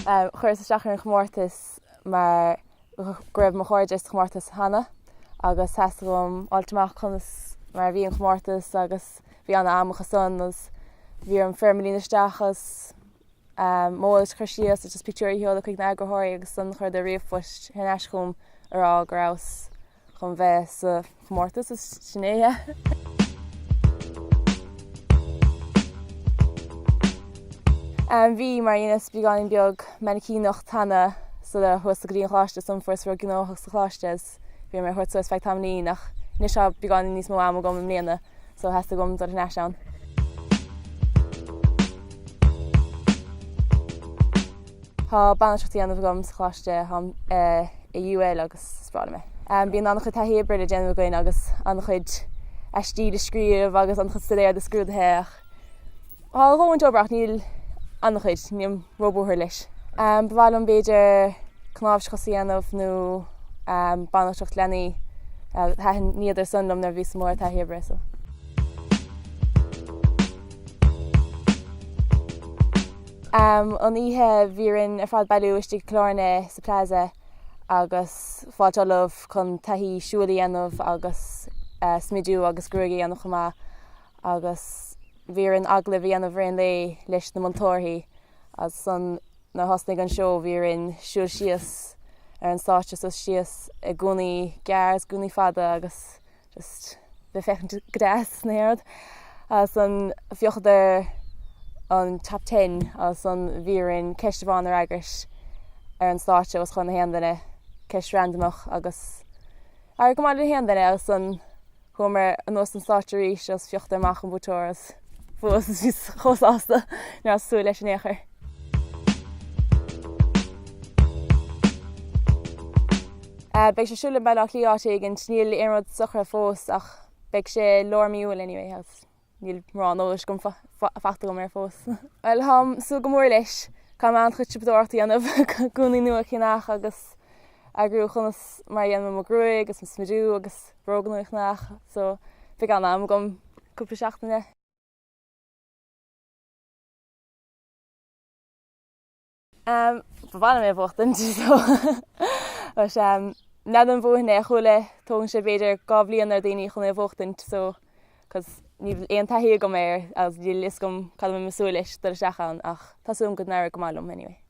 Chuireas isteach ar an chomórtas mar go raibh mo chairde sa chomórtas cheana agus theastaigh uaim fháilt amach conas mar a bhí an chomórtas agus bhí an-am acu san agus bhí orm foirm a líonadh isteach agus m'eolas a chur síos agus pictiúirí a sheoladh chuig na eagraitheoirí agus ansan chuireadar ríomhphost thar n-ais chugam a rá go rabhas chun bheith sa chomórtas is sin é. Bhí, mar dheineas beagáinín beag mainicíneacht cheana sula chuas go dtí an choláiste ansan fuaireas rud gnóthach sa choláiste is bhí orm é a thabhairt suas feadh tamaillín ach anois tá beagáinín níos mó ama agam i mbliana so theastaigh uaim dul thar n-ais ann. Tá banaltracht á dhéanamh agam sa choláiste, táim i UL agus is breá liom é. Bíonn an-chuid taithí oibre le déanamh againn agus an-chuid aistí le scríobh agus an-chuid staidéar do scrúduithe ach tá a dhóthain obair ach níl an-chuid, nílim róbhuartha leis. Ba mhaith liom b'fhéidir cnáimhseachas a dhéanamh nó banaltracht leanaí. Thaitníodar san liom nuair a bhíos amuigh ar taithí oibre so. An oíche bhí orainn ar fad bailiú istigh i gCill Airne sa Plaza agus fáilt ullamh chun taithí siúil a dhéanamh agus smidiú agus gruaig a dhéanamh chomh maith agus bhí orainn agallamh a dhéanamh i rith an lae leis na moltóirí agus ansan nuair a thosnaigh an seó bhí orainn siúl síos ar an stáitse suas síos i gúnaí gearr agus gúnaí fada agus just bheith féachaint go deas na rud. Ansan phiocadar an top ten agus ansan bhí orainn ceist amháin a fhreagairt ar an stáitse os comhair na haon duine, ceist randamach agus d'éirigh go maith le haon duine agus ansan chuamar anuas an stáitse arís agus phiocadar amach an buaiteoir agus bhuas agus bhíos chomh sásta ní rabhas ag súil leis in aon chor. Beidh sé ar siúl i mBaile Átha Cliath áit éigin, níl aon rud socraithe fós ach beidh sé lár mí Iúil anyway agus níl mórán eolais agam fachta agam air fós. Bhuel, táim ag súil go mór leis. Caithfidh mé an-chuid siopadóireacht a dhéanamh, gúnaí nua a cheannach agus eagrú conas mar a dhéanfaidh mé mo ghruaig agus mo smidiú agus bróga nua a cheannach so beidh an-am agam cúpla seachtaine. Ba mhaith liom é a bhuachtaint so but n'fheadar an mbuafainn é a thuilleadh, tógann sé b'fhéidir 2 bhliain ar daoine chun é a bhuachtaint so cos níl aon taithí agam air agus níl fhios agam cad a mbeidh mé ag súil leis dul isteach ann ach tá súil agam go n-éireoidh go maith liom anyway.